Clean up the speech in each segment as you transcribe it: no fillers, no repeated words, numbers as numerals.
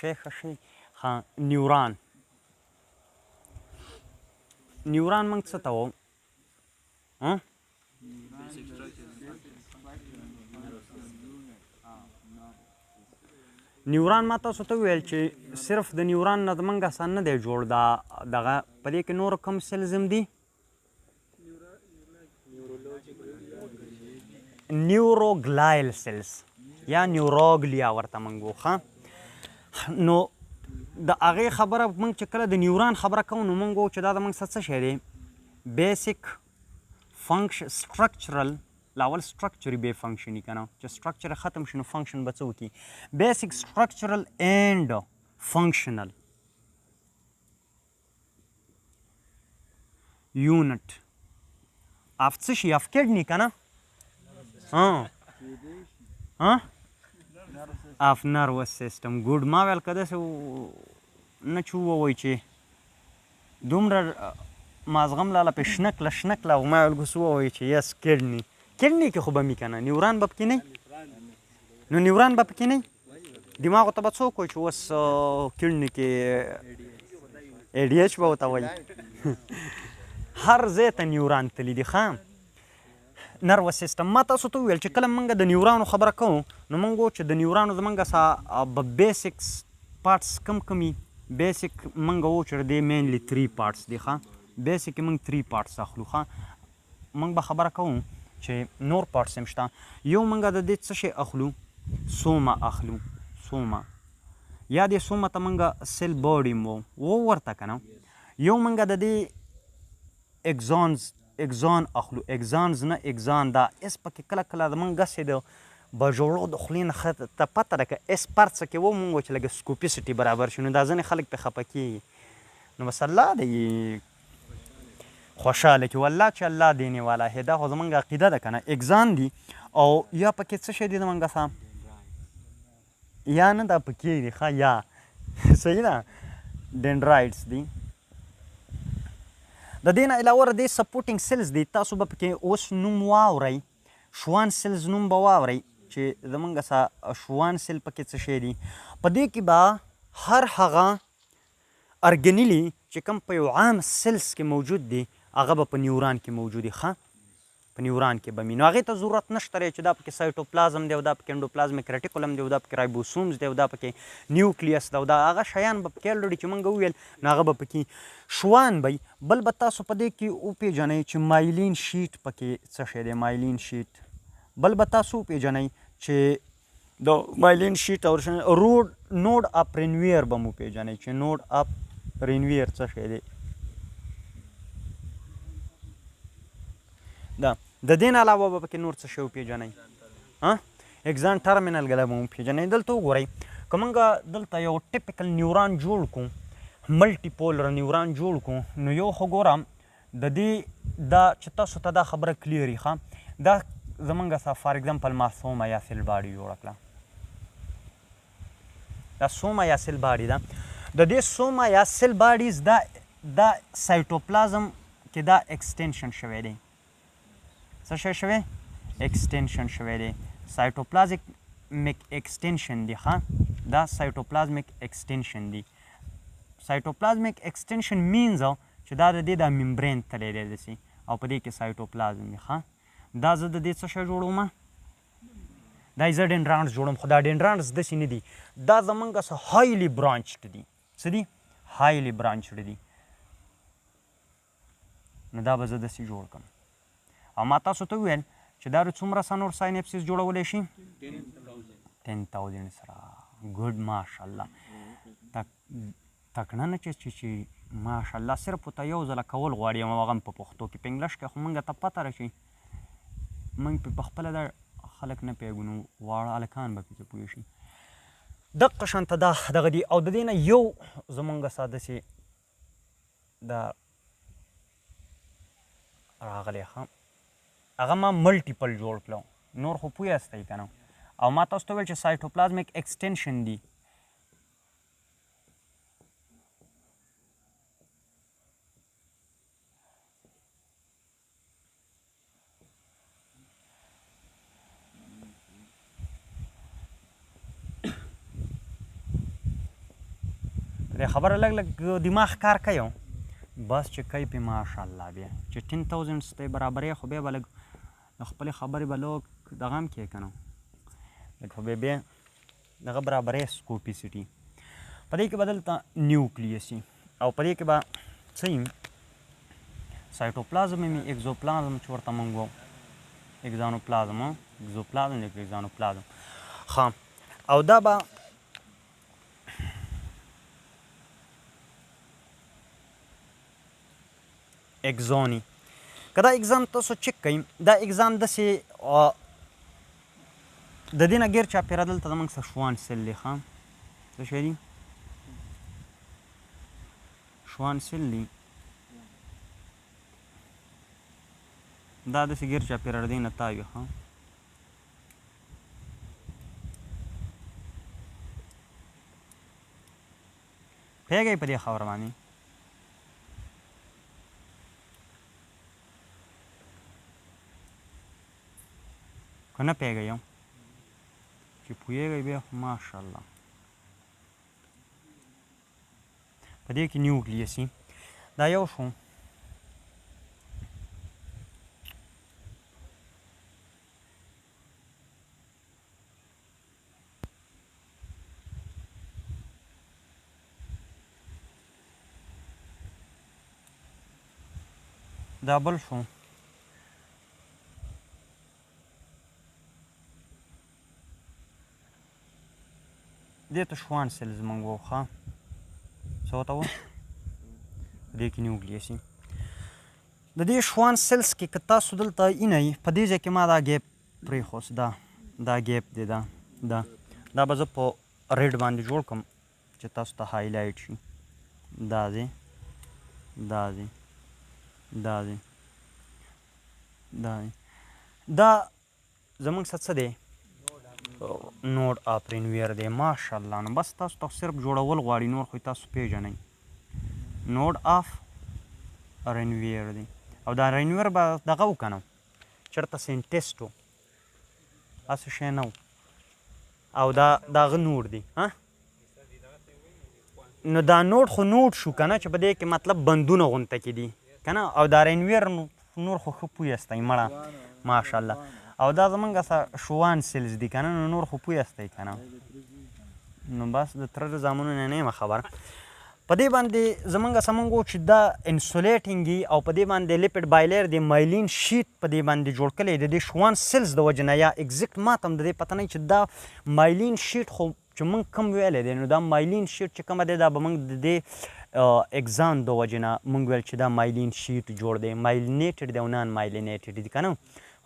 شی ښه شی ښه نیوران نیوران موږ څه ته وو؟ نیوران ما تاسو ته وویل چې صرف د نیوران نه زمونږ څه نه دی جوړ، دا دغه په دې کې نور کوم سیلز هم دي؟ نیوروګلایل سیلز یا نیوروګلیا ورته موږ وو. ښه، نو د هغې خبره موږ چې کله د نیوران خبره کوو نو موږ وو چې دا زموږ څه څه شی دی؟ بیسیک فنکشن سټرکچرل، لاول سټرکچري به فنکشني که نه، چې سټرکچر ختم شي نو فنکشن به څه وکړي؟ بیسیک سټرکچرل اینډ فنکشنل یونټ اف څه شي؟ اف کډني که نه؟ ها ها، اف نروس سیستم. ګوډ، ما ویل که داسې نه چې ووایي چې دومره مازغم لاله پې شنه کړه شنه کړه، او ما ویل ګوس ووایي چې یس کډني، کډني کې خو به مې که نه نیوران به پکې نه، نو نیوران به پکې نه، دماغو ته به څوک وایي چې اوس کډني کې ای ډي اچ به ورته وایي. هر ځای ته نیوران تللي دي. ښه، نروس سیستم ما تاسو ته وویل چې کله موږ د نیورانو خبره کوو نو موږ وو چې د نیورانو زمونږ څه بیسکس پارټس کم کم وي. بیسک موږ وو چې د دې مینلی 3 پارټس دي. ښه، بیسک موږ 3 پارټس اخلو. ښه، موږ به خبره کوو چې نور پارټس هم شته. یو موږ د دې څه شی اخلو؟ سوما اخلو، سوما یا دې سوما ته موږ سیل باډي هم وو ورته که نه. یو موږ د دې اگزانز، اگزان اخلو، اگزانز نه اگزان، دا اس پکې کله کله زمونږ هسې د بجوړو د خولې نه ښه ته پته ده که اس پرڅه کې و مونږ چې لږه سکوپیسټي برابر شي نو دا ځینې خلک پرې خفه کېږي، نو بس الله دی خوشحاله کړي، والله چې الله دینے والا ہے، دا خو زمونږ عقیده ده که نه. اگزان دي او یا پکې څه شی دي زمونږ سه یا نه دا پکې دي. ښه، یا صحیح ده، ډینډرایټس دي. د دې نه علاوه د دې سپورټینګ سیلز دي، تاسو به پکې اوس نوم واورئ، شوان سیلز نوم به واورئ چې زمونږ سه شوان سیل پکې څه شی دي. په دې کې به هر هغه ارګنیلي چې کوم په یو عام سیلز کې موجود دي هغه به په نیوران کې موجود دي. ښه، په نیوران کې به مي، نو هغې ته ضرورت نشته دی چې دا پکې سایټوپلازم دی او دا پکې انډوپلازمیک ریټیکولم دی او دا پکې رایبوسومز دی او دا پکې نیوکلیس دی او دا هغه شیان به پکې الریډي چې موږ وویل نو هغه به پکې شوان به وي. بل به تاسو په دې کې وپېژنئ چې مایلین شیټ پکې څه شی دی، مایلین شیټ. بل به تاسو وپېژنئ چې د مایلین شیټ او روډ نوډ اپ رینویر به مو پېژنئ چې نوډ اپ رینویر څه شی دی. دا د دې نه علاوه به پکې نور څه شی وپېژنئ؟ ها، اگزان ټرمینل ګله به وپېژنئ. دلته وګورئ که موږ دلته یو ټیپیکل نیوران جوړ کړو، ملټي پولر نیوران جوړ کړو، نو یو خو ګوره د دې دا چې تاسو ته دا خبره کلیر وي. ښه، دا زمونږ سره فار اگزامپل ما سوما یا سیل باډي جوړه کړه، دا سوما یا سیل باډي ده. د دې سوما یا سیل باډیز دا سایټوپلازم کې دا اکسټینشن شوی دی. څه شی شوی؟ اکسټینشن شوی دی، سایټوپلازمیک اکسټینشن دی. ښه، دا سایټوپلازمیک اکسټینشن دی. سایټوپلازمیک اکسټینشن مینز چې دا د دې دا ممبرین تللی دی داسې، او په دې کې سایټوپلازم دی. ښه، دا زه د دې څه شی جوړوم؟ دا زه ډینډرانټس جوړوم، خو دا ډینډرانټس داسې نه دي، دا زمونږ څه هایلی برانچډ دي. څه دي؟ هایلی برانچډ دي. نو دا به زه داسې جوړ کړم. او ما تاسو ته وویل چې دا څومره څه نور ساینپسز جوړولی شي؟ 10,000 سره. ګډ، ماشاءالله تکړه نه چې چې ماشاءالله صرف ورته یو ځله کول غواړي، او هغه هم په پښتو کې. په انګلش کې خو موږ ته پته ده چې موږ پرې په خپله دا خلک نه پوهېږو، نو واړه هلکان به پرې څه پوه شي. دقه شان ته دا دغه دي. او د دې نه یو زمونږ ساده سي دا راغلی، ښه، هغه ما ملټیپل جوړ کړو، نور خو پوه یاستئ که نه. او ما تاسو ته وویل چې سایټوپلازمیک اکسټینشن دي. دې خبره لږ لږ دماغ کار کوي. بس چې کوي پې ماشاءالله، بیا چې 10000 ته برابرې، خو بیا به لږ د خپلې خبرې به لږ دغه هم کې که نه، لږ خو بیا بیا دغه برابرې سکوپیسټي. په دې کې به دلته نیوکلیس او په دې کې به څه یي؟ سایټوپلازم وي، اګزوپلازم چې ورته مونږ وو، اګزانوپلازم، اګزوپلازم دی، اګزانوپلازم. ښه، او دا به اګزونی. که دا اګزام تاسو چک کړئ، دا اګزام داسې د دې نه ګیر چاپېره دلته زموږ سره شوان سیل دی. ښه، څه شی دی؟ شوان سیل دی. دا داسې ګیر چاپېره د دې نه تاوي. ښه، پوهېږئ په دې خبره باندې که نه پوهېږئ؟ چې پوهېږئ بیا خو ماشاءالله. په دې کې نیوکلیس، دا یو شو. دا بل شو. دې ته شوان سیلز مونږ وو. ښه، څه ورته وو؟ په دې کې نیوکلیس د دې شوان سیلز کې که تاسو دلته اینئ، په دې ځای کې ما دا ګیپ پرېښوست. دا ګیپ دی. دا به زه په ریډ باندې جوړ کړم چې تاسو ته هایلایټ شي. دا دی، دا دی، دا دی، دا دی. دا زمونږ څه څه دی؟ نوډ اف رینویر دی. ماشاءالله. نو بس تاسو ته صرف جوړول غواړي، نور خو تاسو پیژنئ. نوډ اف رینویر دی. او دا رینویر به دغه وکنه چېرته سینټیسټ و، هسې شی نه و. او دا دغه نوډ دی. ها، نو دا نوډ خو نوډ شو که نه، چې په دې کې مطلب بندونه غونته کې دي که نه. او دا رینویر نور خو ښه پوه یاستئ مړه، ماشاءالله. او دا زمونږ سره شوان سیلز دي که نه، نو نور خو پوه یاستئ که نه. نو بس د تره د زامنو نه نه یم خبر. په دې باندې زمونږ سره مونږ چې دا انسولیټینګ او په دې باندې لیپډ بایلر دی، مایلین شیټ په دې باندې جوړ کړی د دې شوان سیلز د وجې نه. یا ایگزیکټ ماته هم د دې پته نه چې دا مایلین شیټ خو چې مونږ کوم ویلی دی، نو دا مایلین شیټ چې کومه دی، دا به مونږ د دې اگزان د وجې نه مونږ ویل چې دا مایلین شیټ جوړ دی، مایلینیټډ دی او نان مایلینیټډ دی که نه.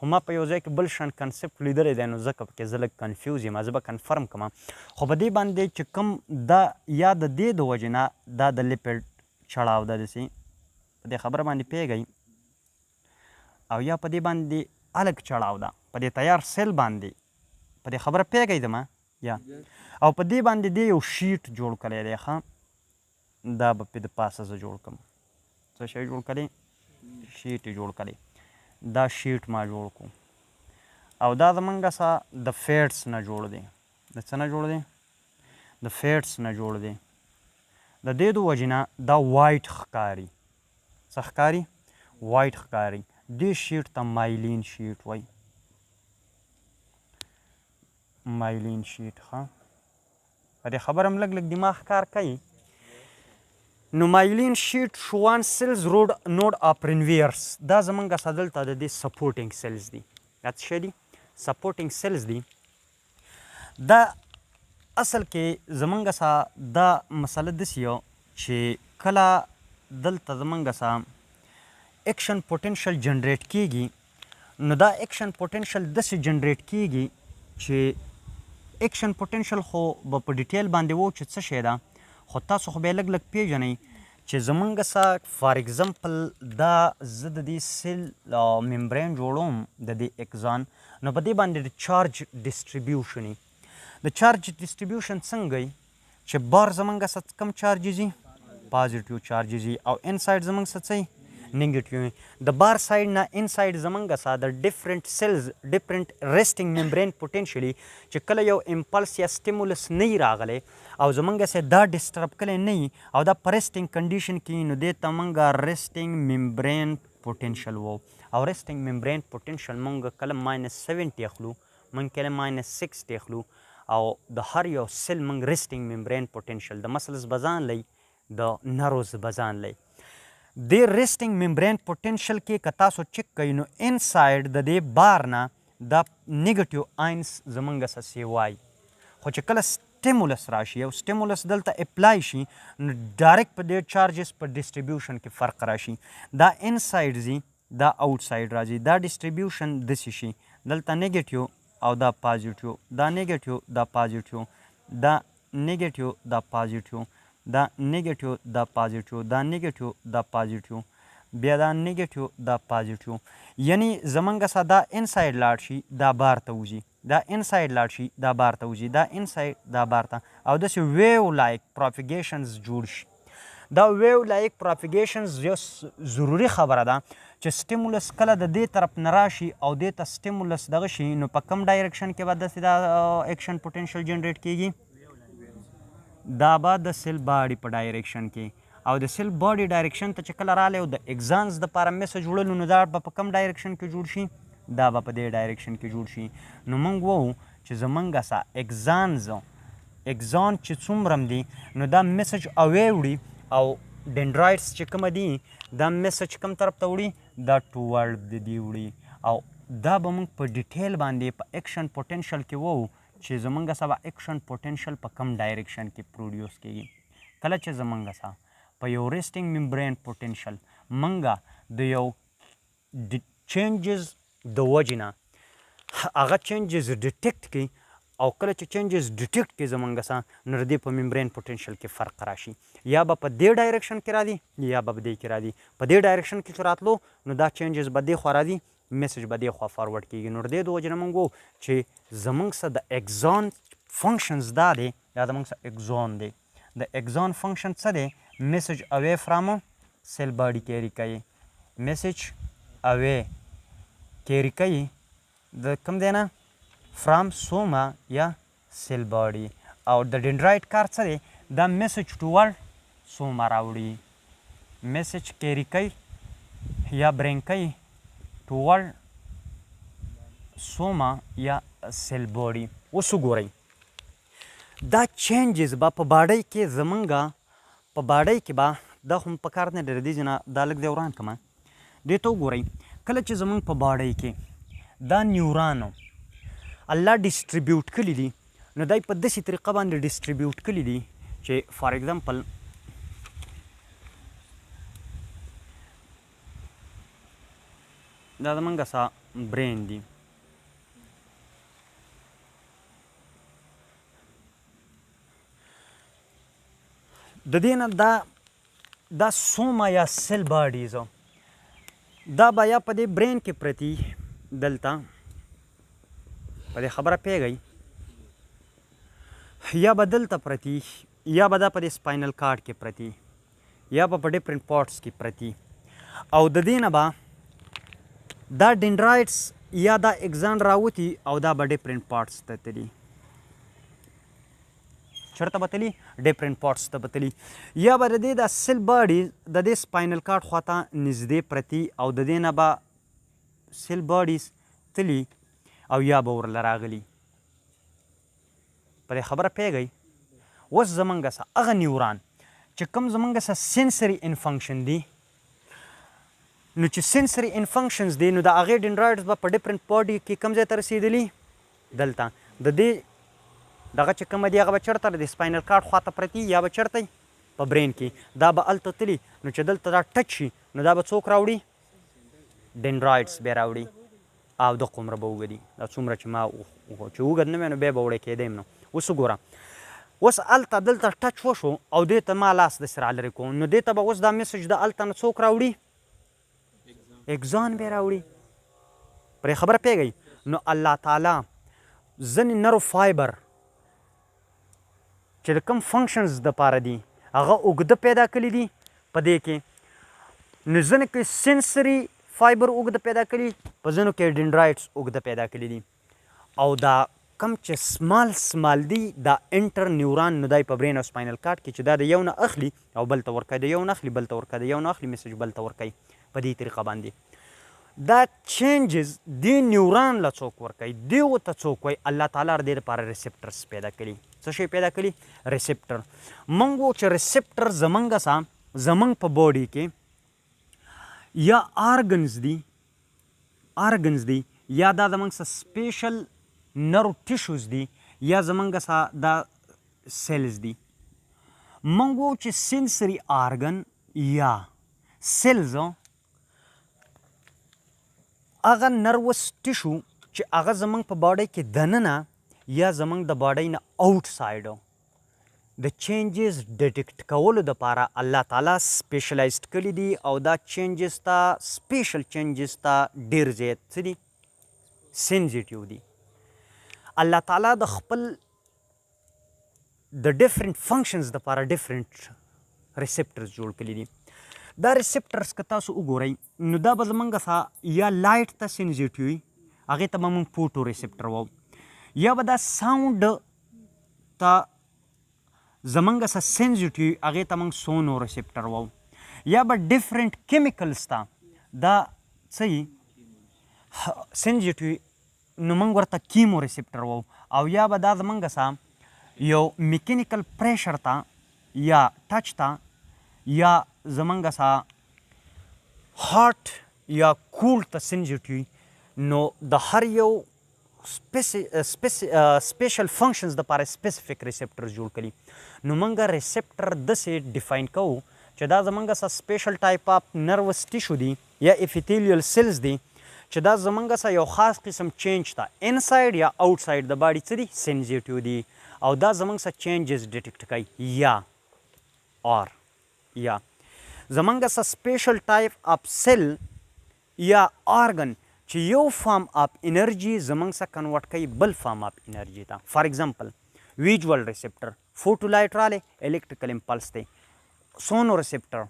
خو ما په یو ځای کې بل شان کنسپټ لیدلی دی، نو ځکه پکې زه لږ کنفیوز یم، زه به کنفرم کړم. خو په دې باندې چې کوم دا یا د دې د وجې نه دا د لیپډ چړاو ده داسې، په دې خبره باندې پوهېږئ؟ او یا په دې باندې الګ چړاو ده په دې تیار سیل باندې، په دې خبره پوهېږئ زما؟ یا او په دې باندې دی یو شیټ جوړ کړی دی. ښه، دا به پې د پاسه زه جوړ کړم. څه شی جوړ کړی؟ شیټ یې جوړ کړی. دا شیټ ما جوړ کو او دا زمونږ سره د فیټس نه جوړ دی. د څه نه جوړ دی؟ د فیټس نه جوړ دی. د دې د وجې نه دا وایټ ښکاري. څه ښکاري؟ وایټ ښکاري. دې شیټ ته مایلین شیټ وایي، مایلین شیټ. ښه، په دې خبره هم لږ لږ دماغ کار کوي. نو مایلین شیټ، شوان سیلز، روډ نوډ اف رینویرس، دا زمونږ سره دلته د دې سپورټینګ سیلز دي. دا څه شی دي؟ سپورټینګ سیلز دي. دا اصل کې زمونږ سره دا مسله داسې یو چې کله دلته زمونږ سره اکشن پوتنشل جنریټ کیږي، نو دا اکشن پوتنشل داسې جنریټ کیږي چې اکشن پوتنشل خو به په ډیټیل باندې وو چې څه شی ده، خو تاسو خو به لږ لږ پیژنئ چې زمونږ سره فار اگزامپل دا زه د دې سیل ممبرین جوړوم د دې اکزان، نو په دې باندې د چارج ډیسټریبیوشن، د چارج ډیسټریبیوشن څنګه وي چې بار زمونږ سره کوم چارجز وي؟ پازیټیو چارجز وي، او انسایډ زمونږ سره څه؟ نیګیټیو وي. د بار سایډ نه انسایډ زمونږ سره د ډیفرنٹ سیلز ډیفرنٹ ریسټینګ ممبرین پوټینشلی چې کله یو امپلس یا سټیمولس نه راغلی او زمونږ سره دا ډیسټرب کړی نه او دا په ریسټینګ کنډیشن کې، نو دې ته مونږ ریسټینګ ممبرین پوټینشل وو. او ریسټینګ ممبرین پوټینشل مونږ کله ماینس 70 اخلو، مونږ کله ماینس 60 اخلو، او د هر یو سیل مونږ ریسټینګ ممبرین پوټینشل د مسلز بزان لې، د نروز بزان لې. د ریسټینګ ممبرین پوټینشل کې که تاسو چک کړئ، نو انسایډ د دې بار نه د نیګټیو آینس زمونږ څه سیوای، خو چې کله سټیمولس راشي او سټیمولس دلته اپلای شي، نو ډایرکټ په دې چارجز په ډیسټریبیوشن کې فرق راشي. دا انسایډ ځي، دا آوټ سایډ راځي، دا ډیسټریبیوشن داسې شي، دلته نیګټیو او دا پازیټیو، دا نیګټیو، دا پازیټیو، دا نیګټیو، دا پازیټیو، دا نیګټیو، دا پازیټیو، دا نیګټیو، دا پازیټیو، بیا دا نیګټیو، دا پازیټیو. یعنی زمونږ سره دا انسایډ لاړ شي، دا بار ته وځي، دا انسایډ لاړ شي، دا بار ته وځي، دا انسایډ، دا بار ته، او داسې ویو لایک پروپیګیشنز جوړ شي. دا ویو لایک پروپیګیشنز یو ضروري خبره ده چې سټیمولس کله د دې طرف نه راشي او دې ته سټیمولس دغه شي، نو په کوم ډایرکشن کې به داسې دا اکشن پوټینشل جنریټ کیږي؟ دا به د سیل باډي په ډایرکشن کې. او د سیل باډي ډایرکشن ته چې کله رالی او د اگزانز دپاره میسج وړلو، نو دا به په کوم ډایرکشن کې جوړ شي؟ دا به په دې ډایرکشن کې جوړ شي. نو موږ وو چې زمونږ سه اگزان چې څومره دي، نو دا میسج اوی وړي، او ډندرایټس چې کوم دي، دا میسج کوم طرف ته وړي؟ دا ټوورډ د دې وړي. او دا به موږ په ډیټیل باندې په اکشن پوټینشل کې وو چې زمونږ سبا اکشن پوټینشل په کوم ډایرکشن کې پروډیوس کیږي. کله چې زمونږ سره په یو ریسټینګ ممبرین پوټینشل مونږ د یو چینجز د وجې نه هغه چینجز ډیټیکټ کړي، او کله چې چینجز ډیټیکټ کړي زمونږ سره، نو د دې په ممبرین پوټینشل کې فرق راشي، یا به په دې ډایرکشن کې راځي یا به په دې کې راځي. په دې ډایرکشن کې چې راتلو، نو دا چینجز به دې خوا راځي، میسج به دې خوا فارورډ کیږي. نو د دې د وجې نه موږ وو چې زمونږ سره د اگزون فنکشنز دا دی، دا زمونږ سره اگزون دی. د اگزون فنکشن څه دی؟ میسج اوی فرام سیل باډي کیری کوي، میسج اوی کیری کوي د کوم دی نه؟ فرام سوما یا سیل باډي. او د ډندرایټ کار څه دی؟ دا میسج ټوورډ سوما راوړي، میسج کیری کوي یا برینګ کوي ټوورډ سوما یا سیل باډي. اوس وګورئ، دا چینجز به په باډۍ کې، زمونږه په باډۍ کې به دا خو په کار نه دی، د دې ځای نه دا لږ ځای وران کړم. دې ته وګورئ، کله چې زمونږ په باډۍ کې دا نیورانو الله ډیسټریبیوټ کړي دي، نو دا یې په داسې طریقه باندې ډیسټریبیوټ کړي دي چې فار اگزامپل دا زمونږ سه برین دی، د دې نه دا سوما یا سیل باډیز دا به یا په دې برین کې پرتی دلته، په دې خبره پوهېږئ، یا به دلته پرتی، یا به دا په دې سپاینل کارډ کې پرتی، یا به په ډیفرنټ پارټس کې پرتی، او د دې نه به دا ډندرایټس یا دا اگزان راوتی او دا به ډیفرنټ پارټس ته تلي. چېرته به تلي؟ ډیفرنټ پارټس ته به تلي. یا به د دې دا سیل باډي د دې سپاینل کارډ خواته نږدې پرتی او د دې نه به سیل باډیز تلي او یا به ورله راغلي. په دې خبره پوهېږئ؟ اوس زمونږ سه هغه نیوران چې کوم زمونږ سه سنسري ان فنکشن دي، نو چې سنسري ان فنکشنز دي، نو د هغې ډندرایټس به په ډیفرنټ باډي کې کوم ځای ته رسېدلي؟ دلته د دې دغه چې کومه دي، هغه به چېرته د سپاینل کارډ خواته پرتي یا به چېرته په برین کې، دا به هلته تلي. نو چې دلته دا ټچ شي، نو دا به څوک راوړي؟ ډندرایټس به راوړي. او د قمره به اوږد دي، دا څومره چې ما چې اوږد نه وی، نو بیا به وړی کېدی هم. نو اوس وګوره، اوس هلته دلته ټچ وشو او دې ته ما لاس داسې رالرې کړو، نو دې ته به اوس دا میسج د هلته نه څوک راوړي؟ اگزان به راوړي. پرې خبره پوهېږئ؟ نو الله تعالی ځینې نرو فایبر چې د کوم فنکشنز دپاره دي، هغه اوږده پیدا کړي دي په دې کې. نو ځینو کې سنسري فایبر اوږده پیدا کړي، په ځینو کې ډینډرایټس اوږده پیدا کړي دي. او دا کم چې سمال سمال دي دا انټر نیوران، نو دای په برین او سپاینل کارډ کې چې دا د یو نه اخلي او بل ته ورکوي، د یو نه اخلي بل ته ورکوي، د یو نه اخلي میسج بل ته ورکوي. په دې طریقه باندې دا چینجز دی نیوران له څوک ورکوي، دی ته څوک وایي؟ الله تعالی دې لپاره ریسپټرز پیدا کړي. څه شی پیدا کړي؟ ریسپټر. مونږ وو چې ریسپټر زمونږ سره زمونږ په باډي کې یا ارګنز دي، ارګنز دي، یا دا زمونږ سره سپیشل نرو ټیشوز دي، یا زمونږ سره دا سیلز دي. مونږ وو چې سنسري ارګن یا سیلز هغه نروس ټیشو چې هغه زمونږ په باډي کې دننه یا زمونږ د باډي نه اوټ سایډ د چینجز ډیټیکټ کولو دپاره الله تعالی سپیشلایزډ کړي دي، او دا چینجز ته سپیشل چینجز ته ډیر زیات څه دي؟ سینزیټیو دي. الله تعالی د خپل د ډیفرنٹ فنکشنز دپاره ډیفرنٹ ریسپټرز جوړ کړي دي. دا ریسپټرز که تاسو وګورئ نو دا به زمونږ سره یا لایټ ته سینزیټیو وي، هغې ته به مونږ فوټو ریسپټر وایو، یا به دا ساوند ته زمونږ سره سینزیټیو وي، هغې ته مونږ سونو ریسپټر وایو، یا به ډیفرنٹ کیمیکلز ته دا څه وي سینزیټیو، نو مونږ ورته کیمو ریسپټر وایو، او یا به دا زمونږ سره یو میکینیکل پریشر ته یا ټچ ته یا زمونږ سره هاټ یا کولډ ته سینزیټیو وي. نو د هر یو سپیشل فنکشنز د پاره سپیسیفیک ریسپټرز جوړ کړي. نو مونږ ریسپټر داسې ډیفاین کوو چې دا زمونږ سره سپیشل ټایپ اف نروس ټیشو دي یا اپیثیلیل سیلز دي چې دا زمونږ سره یو خاص قسم چینج ته انسایډ یا اوټ سایډ د باډي څه دي؟ سینزیټیو دي، او دا زمونږ سره چینجز ډیټیکټ کوي. یا اور یا زمونږ سره سپیشل ټایپ اف سیل یا آرګن چې یو فارم اف انرژي زمونږ سره کنورټ کوي بل فارم اف انرژي ته. فار ایگزامپل ویژوال ریسپټر، فوټو لایټ رالی الیکټریکل امپلس دی، سونو ریسپټر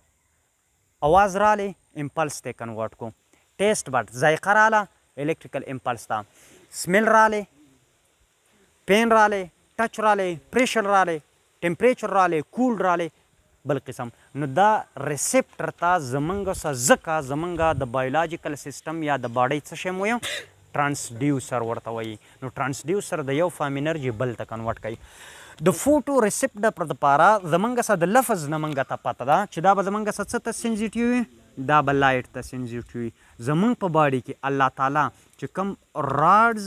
اواز رالی امپلس ته کنورټ کو، ټیسټ بډ ذایقه راله الیکټریکل امپلس ته، سمیل رالی، پین رالی، ټچ رالی، پریشر رالی، ټمپریچر رالی، کولډ رالی، بل قسم. نو دا ریسپټر ته زمونږ سره ځکه زمونږ د بایولوژیکل سیستم یا د باډۍ څه شی مو ترانسډیوسر ورته وایي. نو ترانسډیوسر د یو فارم انرژي بل ته کنورټ کوي. د فوټو ریسپټر پر دپاره زمونږ سره د لفظ نه مونږ ته پته ده چې دا به زمونږ سره څه ته سینزیټیو وي؟ دا به لایټ ته سینزیټیو وي. زمونږ په باډي کې الله تعالی چې کوم راډز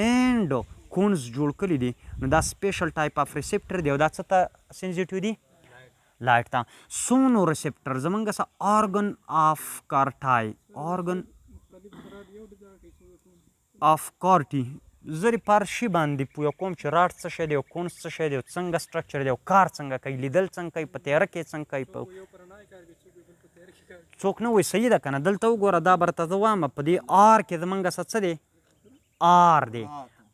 اینډ کونز جوړ کړي دي نو دا سپیشل ټایپ اف ریسپټر دی، او دا څه ته سینزیټیو دي؟ لایټ ته. سونو ریسپټر زمونږ سره آرګن اف کارټای، آرګن اف کارټي، زه دې په هر شي باندې پوه کوم چې راډ څه شی دی او کونز څه شی دی او څنګه سټرکچر دی او کار څنګه کوي، لیدل څنګه کوي، په تیاره کې څنګه کوي، په څوک نه وایي صحیح ده که نه؟ دلته وګوره، دا به درته زه وایم په دې آر کې زمونږ څه څه دی؟ آر دی،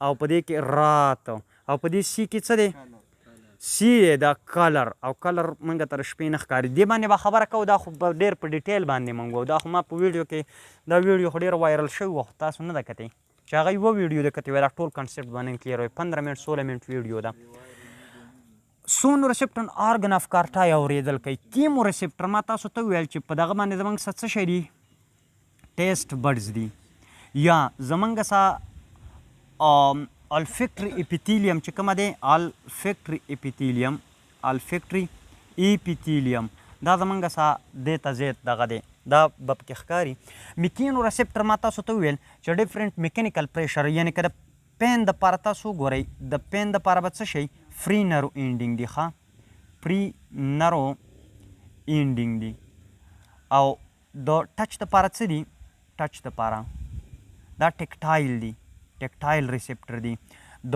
او په دې کې رات، او په دې سی کې څه دی؟ سی دی، دا کلر، او کلر مونږ ته د شپې نه ښکاري. دې باندې به خبره کوو، دا خو به ډېر په ډیټیل باندې مونږ وو. دا خو ما په ویډیو کې، دا ویډیو خو ډېره وایرل شوې وه، خو تاسو نه ده کتې چې هغه یوه ویډیو ده کتې وای، دا ټول کنسپټ باندې کلیر وای. 15 منټ 16 منټ ویډیو ده. سونو ریسپټر آرګن اف کارټای اورېدل کوي. کیمو ریسپټر ما تاسو ته وویل چې په دغه باندې زمونږ څه څه شی دي؟ ټیسټ بډز دي، یا زمونږ څه الفکټري اپیثیلیم چې کومه دی، الفکټري اپیثیلیم، الفکټري اپیثیلیم دا زمونږ څه دې ته زیات دغه دی، دا به پکې ښکاري. میکینو ریسپټر ما تاسو ته وویل چې ډیفرنټ میکانیکل پریشر، یعنې که د پین دپاره تاسو وګورئ، د پین دپاره به څه شی؟ فری نرو اینډینګ دی، ښه فری نرو اینډینګ دی. او د ټچ دپاره څه دي؟ ټچ دپاره دا ټیکټایل دی، ټیکټایل ریسپټر دی. د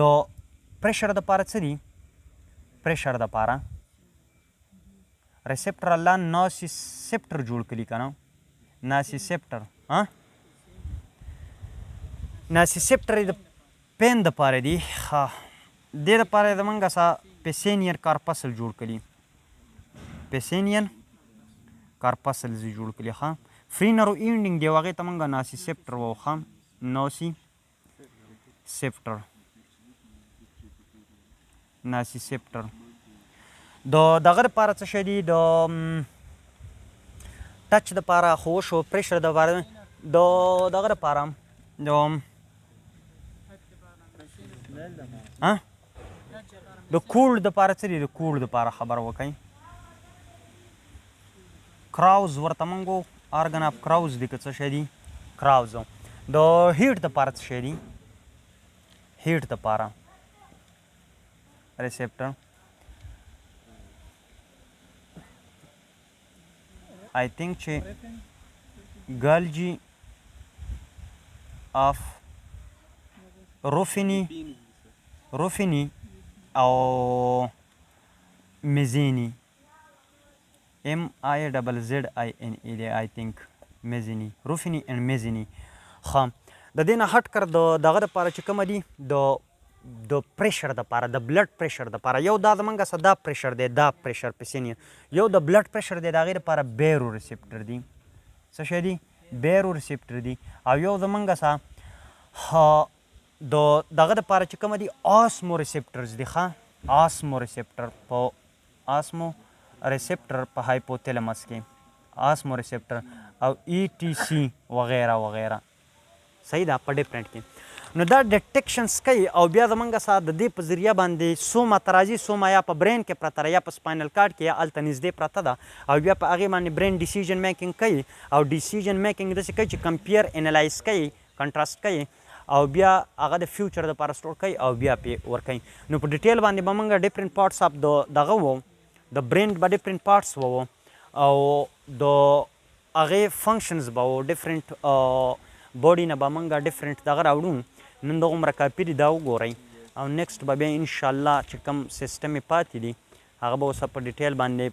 پریشر دپاره څه دي؟ پریشر دپاره ریسپټر الله ناسیسپټر جوړ کړي که نه؟ ناسیسپټر، ها ناسیسپټر د پین دپاره دی. ښه دې دپاره یې زمونږ څه پیسینین کارپسل جوړ کړي، پیسینین کارپسلز جوړ کړي. ښه، free nerve ending دی، هغې ته مونږ نوسیسپټر وو. ښه، نوسیسپټر، نوسیسپټر د دغه لپاره څه شی دی؟ د touch د پاره خو شو، pressure د پاره، د دغه لپاره، د ها د cold د پاره څه دی؟ د cold د پاره خبر وکړئ. Krause ورته مونږ organ of Krause دی که څه شی دی؟ Krause. د heat د پاره څه شی دی؟ heat د پاره receptor، I think چې Golgi of Ruffini، Ruffini او Mazzini، M I double Z I N E دی، I think Mazzini، Ruffini and Mazzini. ښه، د دې نه هټ کر د دغه دپاره چې کومه دي، د pressure د پاره، د blood pressure د پاره، یو دا زمونږ څه دا pressure دی، دا pressure پسې یو د blood pressure دی، د هغې دپاره baroreceptor دی. څه شی دی؟ baroreceptor دی. او یو زمونږ څه د دغه دپاره چې کومه دي، osmoreceptors دي. ښه، osmoreceptor په osmoreceptor په hypothalamus کې osmoreceptor او etc وغیره وغیره. صحیح ده، په different کې نو دا detections کوي او بیا زمونږ سره د دې په ذریعه باندې soma ته راځي. soma یا په brain کې پرته ده یا په spinal cord کې یا هلته نږدې پرته ده، او بیا په هغې باندې brain decision making کوي، او decision making داسې کوي چې compare، analyze کوي، contrast کوي، او بیا هغه د future دپاره store کوي او بیا پې ورکوي. نو په detail باندې به موږ different parts of د دغه وو، د brain به different parts وو او د هغې functions به وو، different body نه به موږ different دغه راوړو. نن دغومره کافي دي، دا وګورئ، او next به بیا انشاءالله چې کوم سیستم یې پاتې دي هغه به اوس په detail باندې.